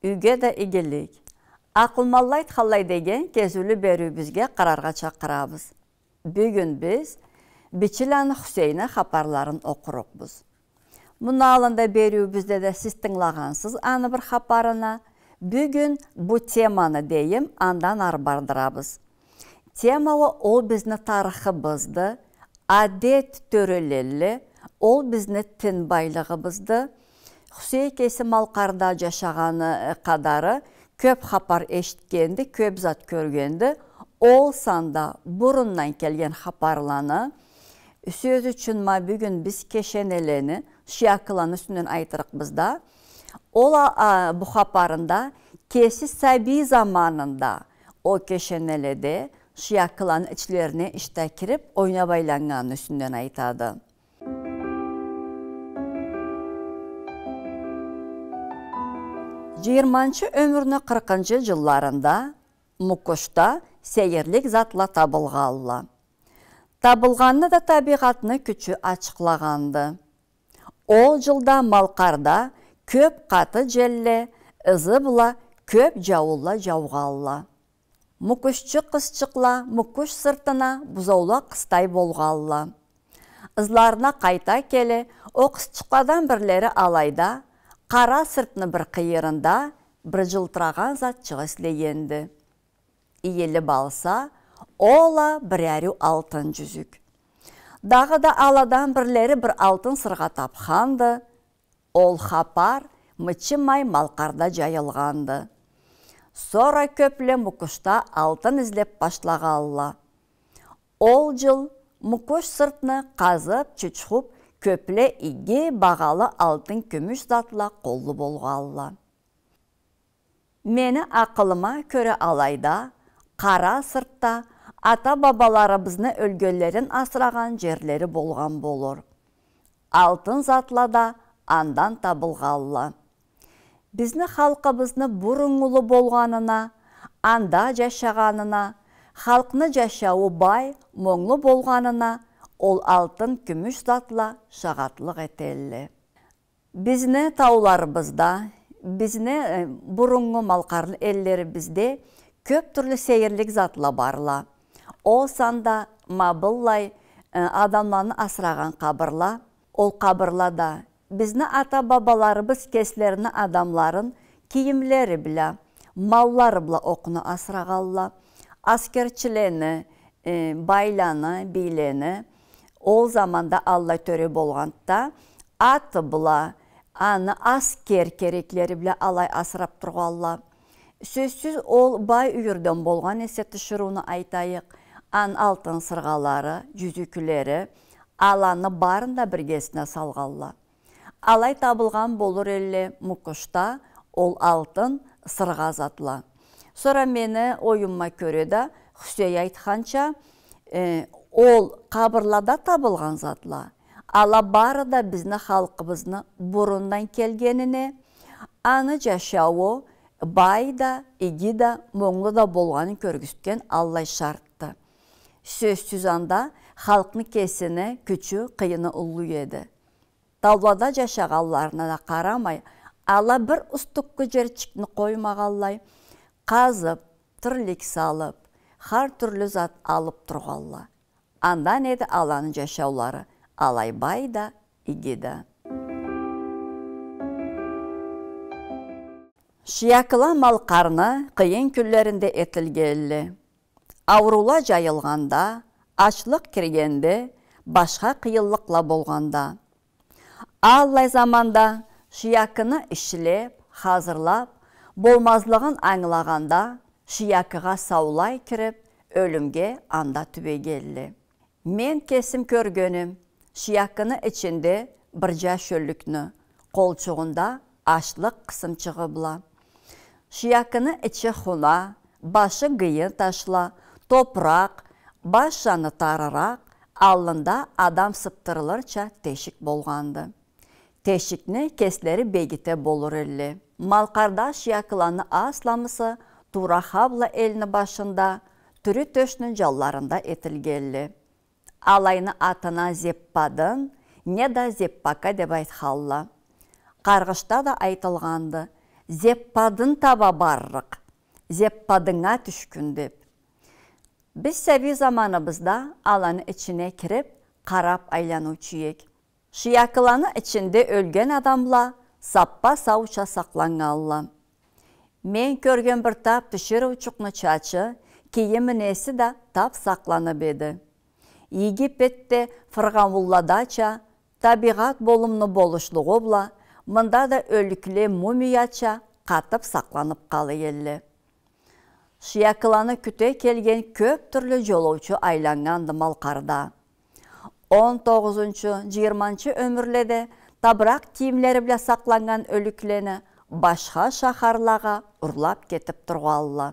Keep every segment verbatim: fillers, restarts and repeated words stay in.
Юйге да игилик. Акъылманла айтханлай деген кезиулю бериуюбюзге къараргъа чакъырабыз. Бюгюн биз Бичиланы Хусейни хапарларын окъурукъбуз. Муну аллында бериуюбюзде да сиз тынгылагъансыз аны бир хапарына. Бюгюн бу теманы дейим, андан ары бардырабыз. Тема уа ол бизни тарыхыбызды, адет тёрелелле, ол бизни тин байлыгъыбызды. Хусей кеси Малкъарда джашагъаны, э, къадары кёп хапар эшитгенди, кёп зат кёргенди. Ол санда бурундан келген хапарланы, сёз ючюн, ма бюгюн биз кешенелени, шиякыланы юсюнден айтырыкъбыз да. Ол а, а, бу хапарында кеси сабий заманында ол кешенеледе шиякыланы ичлерине ишта кирип ойнап айланнганы юсюнден айтады. Джыйырманчы ёмюрню къыркъынчы джылларында Мукушда сейирлик затла табылгъалла. Табылгъанны да табигъатны кючю ачыкълагъанды. Ол джылда Малкъарда кёп къаты джелле ызы бла кёп джауунла джаугъалла. Мукушчу къызчыкъла Мукуш сыртына бузоула къыстай болгъалла. Ызларына къайта келе, ол къызчыкъладан бирлери алайда, къара сыртны бир къыйырында бир джылтырагъан затчыкъ эслегенди. Ийилип алса, ол а бир ариу алтын джюзюк. Дагъыда аладан бирлери бир алтын сыргъа тапханды. Ол хапар мычымай Малкъарда джайылгъанды. Сора кёпле Мукушда алтын излеп башлагъалла. Ол джыл Мукуш сыртны къазып, чучхуп, кёпле иги, багъалы алтын, кюмюш затла къоллу болгъалла. Мени акъылыма кёре, алайда, къара сыртда ата-бабаларыбызны ёлгенлерин асырагъан джерлери болгъан болур. Алтын затла да андан табылгъалла. Бизни халкъыбызны буруннгулу болгъанына, анда джашагъанына, халкъны джашауу бай, мунглу болгъанына ол алтын, кюмюш затла шагъатлыкъ этелле. Бизни тауларыбызда, бизни, э, буруннгу малкъарлы эллерибизде кёп тюрлю сейирлик затла барла. Ол санда ма быллай, э, адамланы асырагъан къабырла. Ол къабырлада бизни ата-бабаларыбыз кеслерини адамларын кийимлери бла, маллары бла окъуна асырагъалла. Аскерчилени, э, байланы, бийлени, ол заманда аллай тёре болгъанда, аты бла, аны аскер кереклери бла алай асырап тургъалла. Сёзсюз, ол бай юйюрден болгъан эсе, тиширыуну айтайыкъ, аны алтын сыргъалары, джюзюклери, аланы барын да биргесине салгъалла. Алай табылгъан болур элле Мукушда ол алтын сыргъа затла. Сора мени оюмума кёре да, Хусей айтханча, э, ол къабырлада табылгъан затла, ала бары да бизни халкъыбызны бурундан келгенине, аны джашауу бай да, иги да, мунглу да болгъанын кёргюзтген аллай шартды. Сёзсюз, анда халкъны кесини кючю, къыйыны уллу эди. Таулада джашагъанларына да къарамай, ала бир устукъгъу джерчикни къоймагъанлай, къазып, тирлик салып, хар тюрлю зат алып тургъалла. Андан эди аланы джашаулары алай бай да, иги да. Шиякыла Малкъарны къыйын кюнлеринде этилгелле. Ауруула джайылгъанда, ачлыкъ киргенде, башха къыйынлыкъла болгъанда. Аллай заманда шиякыны ишлеп, хазырлап болмазлыгъын ангылагъанда, шиякыгъа саулай кирип, ёлюмге анда тюбегелле. Мен кесим кёргеним, шиякыны ичинде бир джаш ёлюкню, къолчугъунда ашлыкъ къысымчыгъы бла. Шиякыны ичи хуна, башы гыйын ташла, топуракъ, баш джаны тарыракъ, аллында адам сыптырылырча тешик болгъанды. Тешикни кеслери бегите болур элле. Малкъарда шиякыланы асламысы туура хабла элни башында, тюрю тёшню джанларында этилгелле. Алайны атына зеппадын, неда зеппака деп айтхалла. Къаргъышда да айтылгъанды: зеппадын таба барырыкъ, зеппадынга тюшгюн деп. Биз сабий заманыбызда аланы ичине кирип, къарап айланыучу эк. Шыякыланы ичинде ёлген адамла саппа-сауча сакъланнганла. Мен кёрген бир тап тиширыучукъну чачы, кийим-неси да тап сакъланып эди. Египетде фыргъауунладача, табигъат болумну болушлугъу бла, мында да ёлюкле мумияча къатып сакъланып къала элле. Шыякыланы кюте келген кёп тюрлю жолоучу айланнганды Малкъарда. Он тогъузунчу, жыйырманчы ёмюрледе табыракъ кийимлери бла сакъланнган ёлюклени башха шахарлагъа урлап кетип тургъанла.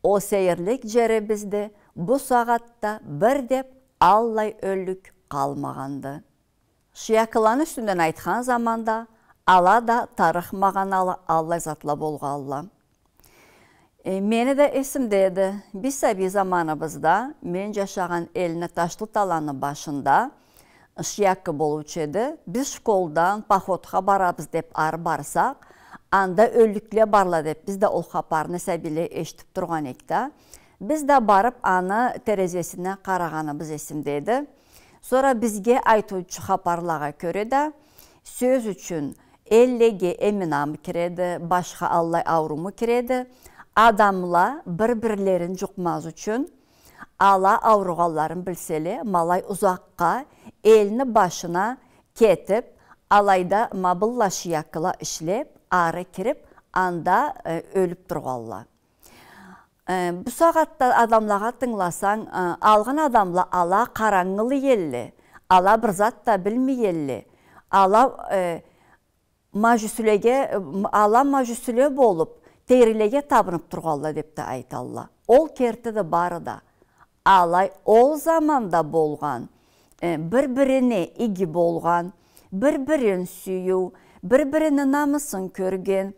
Ол сейирлик жерибизде бу сагъатда бир деп аллай ёлюк къалмагъанды. Шыякыланы юсюнден айтхан заманда, ала да тарых магъаналы аллай затла болгъанла. Э, мени да эсимдеди, биз сабий заманыбызда мен жашагъан элни Ташлыталаны башында шыякы болуучу эди. Биз школдан походха барабыз деп ары барсакъ, анда ёлюкле барла деп, биз да ол хапарны сабийле эшитип тургъан эдик да. Биз да барып, аны терезесине къарагъаныбыз эсимдеди. Сора бизге айтыучу хапарлагъа кёре да, сёз ючюн, эллеге эминамы киреди, башха аллай аурууму киреди, адамла бир-бирлерин жукъмаз ючюн, ала ауругъанларын билселе, ма алай узакъгъа, элни башына кетип, алайда ма быллай шыякыла ишлеп, ары кирип, анда, э, ёлюп тургъанла. Э, бу сагъатда адамлагъа тынгыласанг, э, алгъын адамла ала къарангылы элле, ала бир зат да билмей элле, ала, э, мажюсюлеге, э, м-, ала мажюсюле болуп, тейрилеге табынып тургъанла деп да айталла. Ол кертиди бары да. Алай ол заманда болгъан, э, бир-бирине иги болгъан, бир-бирин сюйюу, бир-бирини намысын кёрген,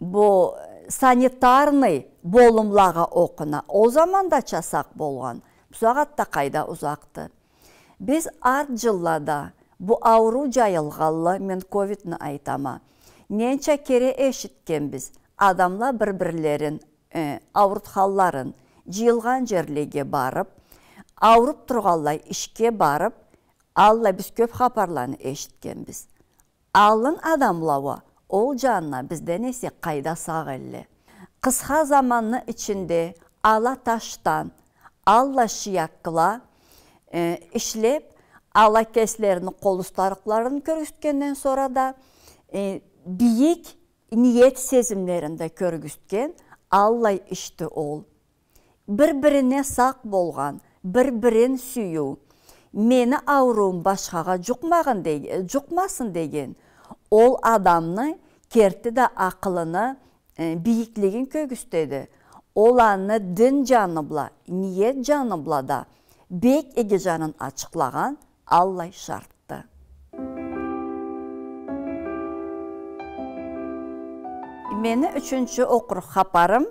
бу санитарный болумлагъа окъуна, ол замандача сакъ болгъан, бусагъатда къайда узакъды. Биз арт жыллада бу ауруу жайылгъанлы, мен ковидни айтама, ненча кере эшитгенбиз, адамла бир-бирлерин э, аурутханларын, жыйылгъан жерлеге барып, ауруп тургъанлай ишге барып, аллай биз кёп хапарланы эшитгенбиз. Алгъын адамла уа ол жанына бизден эсе къайда сакъ элле. Къысха заманны ичинде ала ташдан, аллай шыякыла, э, ишлеп, ала кеслерини къол усталыкъларын кёргюзтгенден сора да, э, бийик ниет сезимлерин да кёргюзтген аллай ишди ол. Бир-бирине сакъ болгъан, бир-бирин сюйюу, мени ауруум башхагъа жукъмагъын дег-, жукъмасын деген, ол адамны керти да акъылыны, э, бийиклигин кёргюзтеди. Ол аны дин жаны бла, ниет жаны бла да бек иги жанын ачыкълагъан аллай шартды. Мени ючюнчю окъурукъ хапарым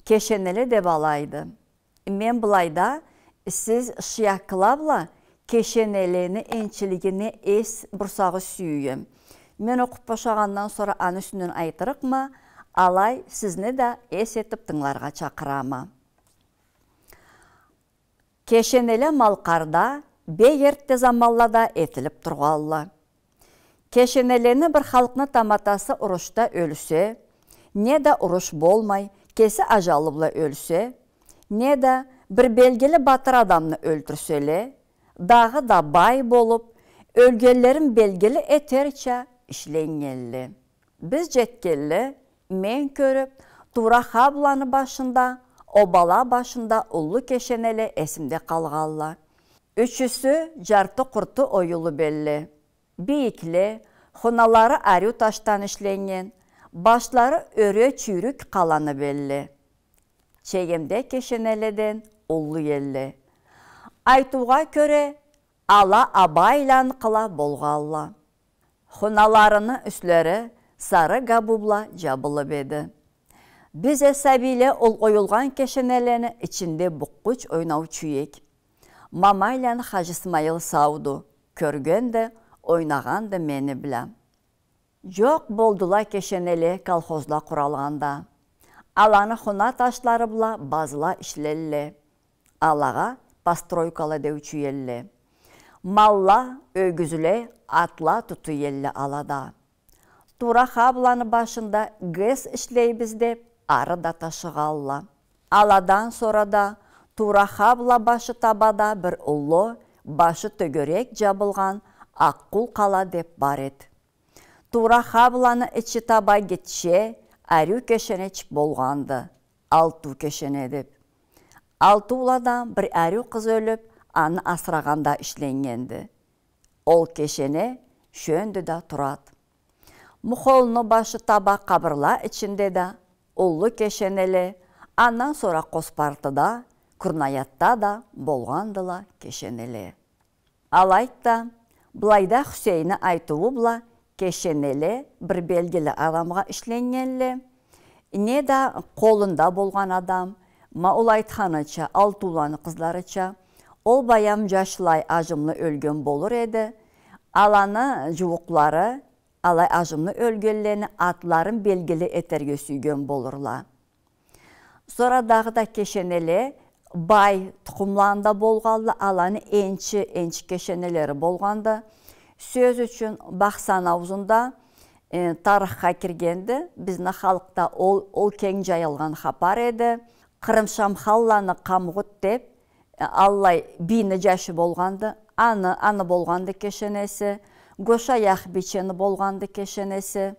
кешенеле деп алайды. Мен былайда сиз шыякыла бла кешенелени энчилигине эс бурсагъыз сюйюм. Мен окъуп бошагъандан сора аны юсюнден айтырыкъма, алай сизни да эс этип тынгыларгъа чакъырама. Кешенеле Малкъарда бек эртте заманлада этилип тургъанла. Кешенелени бир халкъны таматасы урушда ёлсе, неда уруш болмай, кеси ажалы бла ёлсе, неда бир белгили батыр адамны ёлтюрселе, дагъыда бай болуп, ёлгенлерин белгили этерча ишленнгенле. Биз жетгенле, мен кёрюп, туура Хабуланы башында, обала башында уллу кешенеле эсимде къалгъанла. Ючюсю жарты-къурту оюлу белле. Бийикле, хуналары ариу ташдан ишленнген, башлары ёре чюйрюк къаланы белле. Чегемде кешенеледен уллу элле. Айтыугъа кёре, ала абайланыкъла болгъанла. Хуналарыны юслери сары габу бла жабылып эди. Биз а сабийле ол оюлгъан кешенелени ичинде букъгъуч ойнаучу эк. Мамайланы Хажи Исмайыл сауду, кёргенди, ойнагъанды мени бла. Джокъ болдула кешенеле колхозла къуралгъанда. Аланы хуна ташлары бла базла ишлелле. Алагъа постройкала деучю элле. Малла, ёгюзле, атла тутуй элле алада. Тура Хабланы башында ГЭС ишлейбиз деп, ары да ташыгъалла. Аладан сора да Тура Хабла башы табада бир уллу, башы тёгерек джабылгъан Акъкъул къала деп бар эд. Тура Хабланы ичи таба гитче, ариу кешенечик болгъанды, Алтыу кешене деп. Алтыуладан бир ариу къыз ёлюп, аны асырагъанда ишленнгенди. Ол кешене шёндю да турад. Мухолну башы таба къабырла ичинде да уллу кешенеле, андан сора Къоспартыда, Курнаятда да болгъандыла кешенеле. Алайды да, былайда Хусейни айтыуу бла кешенеле бир белгили адамгъа ишленнгенле, неда къолунда болгъан адам, ма ол айтханыча, Алтыуланы къызларыча, ол баям джашлай ажымлы ёлген болур эди, аланы джууукълары алай ажымлы ёлгенлени атларын белгили этерге сюйген болурла. Сора дагъыда кешенеле бай тукъумланы да болгъанла, аланы энчи, энчи кешенелери болгъанды. Сёз ючюн, Бахсан ауузунда, э, тарыхха киргенди. Бизни халкъда ол, ол кенг джайылгъан хапар эди. Къырымшамхалланы Къамгъут деп, э, аллай бийни джашы болгъанды. Аны, аны болгъанды кешенеси. Гошаях бийчени болгъанды кешенеси.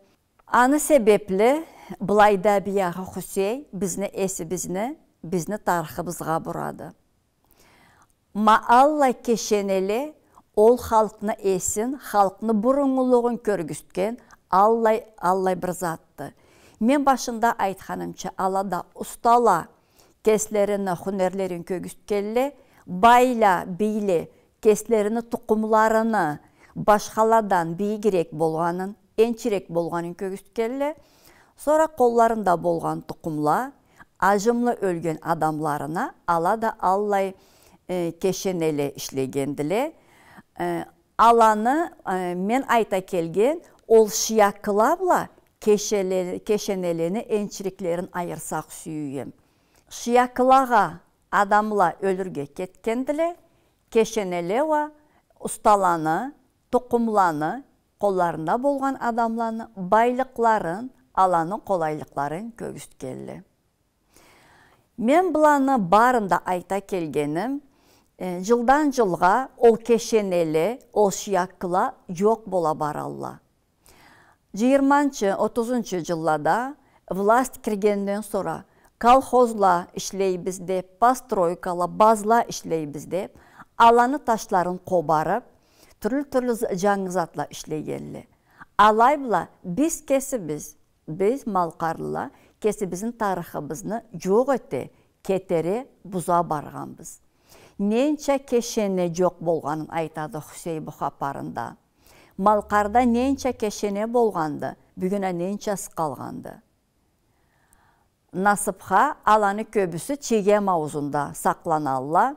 Аны себепли былайда биягъы Хусей бизни эсибизни, бизни тарыхыбызгъа бурады. Ма аллай кешенеле ол халкъны эсин, халкъны буруннгулугъун кёргюзтген аллай, аллай бир затды. Мен башында айтханымча, алада устала, кеслерини хунерлерин кёргюзтгенле, байла, бийле, кеслерини тукъумларыны башхаладан бийигирек болгъанын, энчирек болгъанын кёргюзтгенле. Сора къолларында болгъан тукъумла, ажымлы ёлген адамларына ала да аллай, э, кешенеле ишлегендиле. Э, аланы, э, мен айта келген, ол шыяккыла бла кешеле-, кешенелени энчириклерин айырсакъ сюе эдим. Шыяккылагъа адамла ёлюрге кетгендиле, кешенеле уа усталаны, тукъумланы, къолларында болгъан адамланы байлыкъларын, аланы къолайлыкъларын кёргюзтгенле. Мен быланы барын да айта келгеним, э, джылдан джылгъа ол кешенеле, ол шыяккыла джокъ бола баралла. Джыйырманчы, отузунчу джыллада власть киргенден сора колхозла ишлейбиз деп, постройкала, базла ишлейбиз деп, аланы ташларын къобарып, тюрлю-тюрлю з-, джангы затла ишлегенле. Алай бла биз кесибиз, биз, малкъарлыла, кесибизни тарыхыбызны джокъ эте, кетере, буза баргъанбыз. Ненча кешене джокъ болгъанын айтады Хусей бу хапарында. Малкъарда ненча кешене болгъанды, бюгюн а ненчасы къалгъанды? Насыпха, аланы кёбюсю Чегем ауузунда сакъланалла.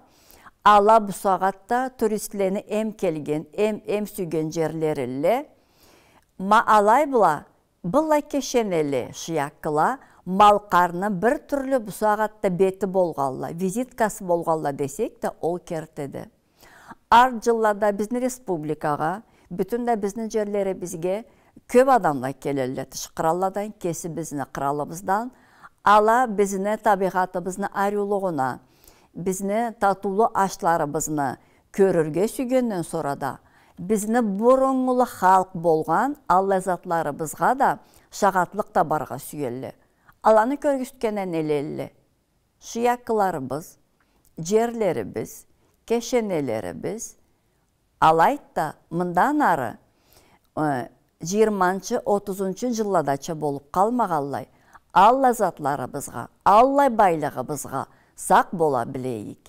Ала бусагъатда туристлени эм келген, эм, эм сюйген джерлерилле. Ма алай бла, быллай кешенеле, шыяккыла, Малкъарны бир тюрлю бусагъатда бети болгъанла, визиткасы болгъанла десек да, ол кертиди. Арт джыллада бизни республикагъа, бютюн да бизни джерлерибизге кёп адамла келелле тыш къралладан, кесибизни къралыбыздан. Ала бизни табийгъатыбызны ариулугъуна, бизни татыулу ашларыбызны кёрюрге сюйгенден сора да, бизни буруннгулу халкъ болгъан аллай затларыбызгъа да шагъатлыкъ табаргъа сюелле. Аланы кёргюзтгенле нелелле? Шыяккыларыбыз, джерлерибиз, кешенелерибиз. Алайды да, мындан ары, э, джыйырманчы, отузунчу джылладача болуп къалмагъанлай, аллай затларыбызгъа, аллай байлыгъыбызгъа сакъ бола билейик.